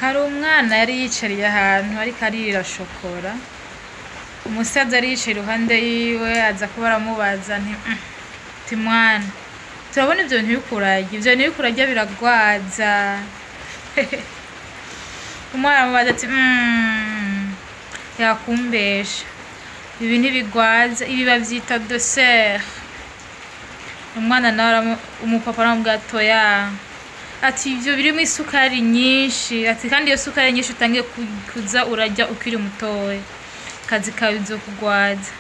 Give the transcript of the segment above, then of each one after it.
Hari umwana yari yicariye ahantu ariko arira shokora. Umusaza yari yicaye iruhande yiwe aza kuba aramubaza nti: "Ti mwana, turabona ivyo bintu uriko urarya, ivyo bintu uriko urarya biragwaza." Umwana aramubaza ati: "Yakumbesha, ibi ntibigwaza, ibi bavyita dessert." Umwana nawe, umupapa aramubwira ati: "Oya," ati, "ivyo birimwo isukari nyinshi," ati, "kandi iyo sukari nyinshi utangiye kuza urarya ukiri mutoya, akazi kawe bizokugwaza."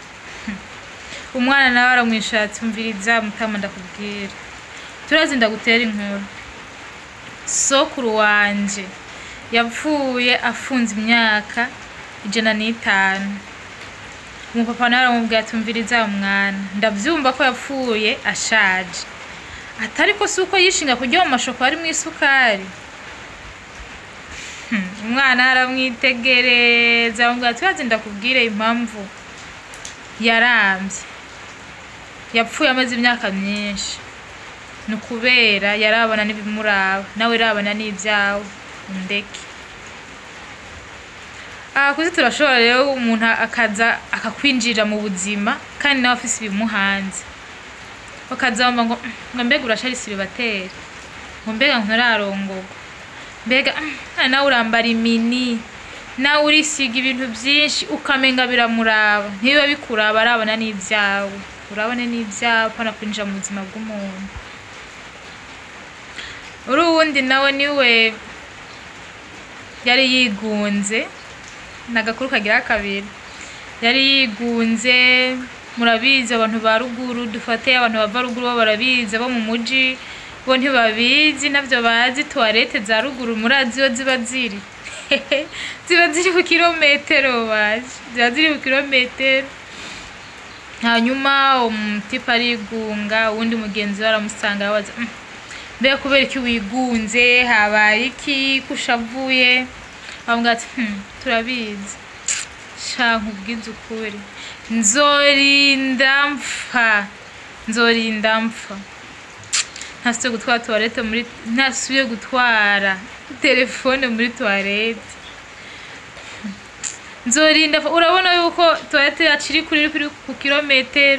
Umwana nawe aramwishura ati: "Umviriza mutama, ndakubwira, turazi ndagutera inkuru. Sokuru wanje yapfuye afunze imyaka 105." Umupapa nawe aramubwira ati: "Umviriza mwana, ndavyumva ko yapfuye ashaje, atariko si uko yishinga kurya mu mashoko harimwo isukari." Umwana aramwitegereza, aramubwira ati: "Urazi ndakubwire impamvu yaramvye, yapfuye amaze imyaka myinshi? Ni ukubera yarabana n'ibimuraba. Nawe rabana n'ibyawe, undeke." Aha kuzi turashobora rero umuntu akaza akakwinjirira mu buzima kandi nawe afise ibimuhanze, bakaza bamba ngo: "Ngo mbega urashari célibataire?" Ngo: "Mbega nturarongorwa? Mbega nawe urambara imini, nawe urisiga ibintu byinshi," ukamenga biramuraba. Ntibiba bikuraba, arabana n'ibyawe, urabone n'ibyawe, pana kwinjira mu buzima bw'umuntu. Uri uwundi nawe niwe yari yigunze, ni agakuru kagira kabiri. Yari yigunze, murabizi abantu ba ruguru, dufate abantu bava ruguru bo barabizi, abo mu muji bo ntibabizi, navyo bazi. Toilette za ruguru murazi iyo ziba ziri? Ziba ziri ku kirometero, baje ziba ziri ku kirometero. Hanyuma umutipe arigunga, uwundi mugenzi we aramusanga, arabaza: "Mbega kubera iki wigunze? Habaye iki ko ushavuye?" Bamubwira ati: "Turabizi sha, nkubwize ukuri, nzorinda mpfa, nzorinda mpfa ntasubiye gutwara toilette muri, ntasubiye gutwara telefone muri toilette, nzorinda." Urabona yuko toilette yacu iri kuri ku kirometero.